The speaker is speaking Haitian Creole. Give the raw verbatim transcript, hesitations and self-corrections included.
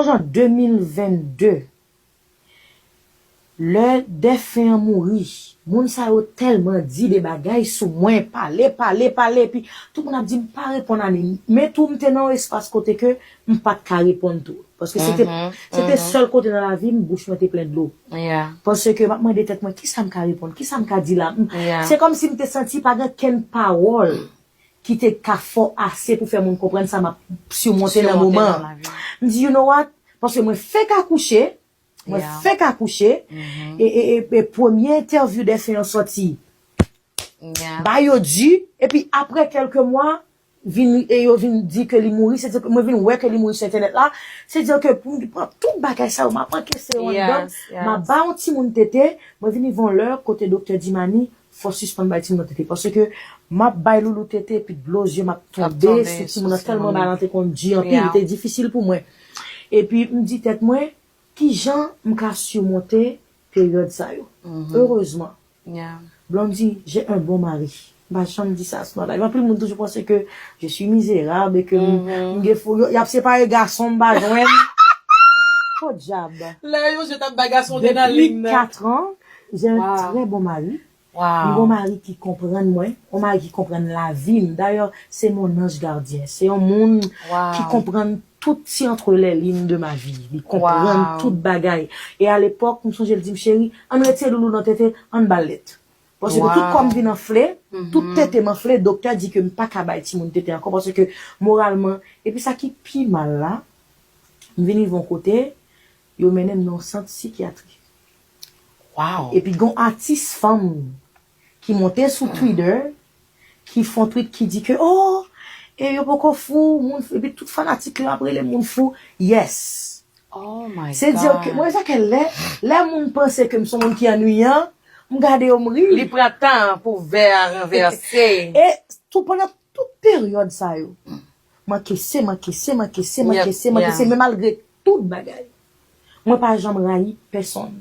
An de mil vennde, lè dèfen an mouri, moun sa yo tèlman di de bagay sou mwen, pale, pale, pale, epi tout moun ap di m pa reponn Annie. Men tou, m te nan yon espas kote ke m pa t ka reponn tou. Paske se te, se te sèl kote nan lavi m, bouch mwen te plen dlo. Paske m ap mande tèt mwen, kisa m ka reponn? Kisa m ka di la? M- Se kòmsi m te santi pa gen kenn pawòl ki te ka fò ase pou fè moun konprann sa m ap simonte nan moman an. M di, you know what? Paske mwen fèk akouche, mwen fèk akouche, e, e, e, e premye entèvyou dèfen an sòti, ba yo di, epi apre kèlke mwa, vin, e yo vin di ke li mouri, se di ke mwen vin wè ke li mouri sou entènèt la, se di ke pou m pran tout bagay sa yo, m ap ankese yo anndan, m ap ba yon timoun tete, mwen vin rive yon lè kote doktè di m Annie, fò sispann bay timoun nan tete, paske m ap bay loulou tete, epi dlo zye m ap tonbe sou timoun nan, tèlman bagay lan te konn di anpil, li te difisil pou mwen. Epi m di tèt mwen, kijan m ka simonte peryòd sa yo? Erezman, Blondie, j'ai un bon mari. M pa janm di sa sou nan live. Anpil moun toujou panse ke je suis misérable e ke m, m gen fou. Yo, y ap separe gason m pa jwenn. Podyab. Lè yo je t ap bay gason te nan Depi lim nan. Quatre ans, j'ai un très bon mari. M gen yon mari ki konprann mwen, yon mari ki konprann lavi m. Dayè, se mon ange gardien. Se yon moun ki konprann tout ti entre les lignes de ma vie. Li konprann tout bagay. E alepòk, m sonje l di m, cheri, ann retire loulou nan tete, ann ba l lèt. Paske tout kò m vin anfle, tout tete m anfle, doktè di ke m pa ka bay timoun tete ankò, paske moralman, epi sa ki pi mal la, m vin rive yon kote, yo mennen m nan yon sant sikyatri. Epi gen yon atis fanm ki monte sou Twitter, ki fè yon tweet ki di ke, oh, e yo poko fou, moun, epi tout fanatik yo ap rele moun fou. Yes. Se di ke, mwen, sa ke lè, lè moun panse ke m se yon moun ki annuyan, m gade yo, m ri. Li pran tan pou vè a ranvèse. E tou pandan tout peryòd sa yo, m ankese, m ankese, m ankese, m ankese, m ankese, men malgre tout bagay, mwen pa janm rayi pèsonn.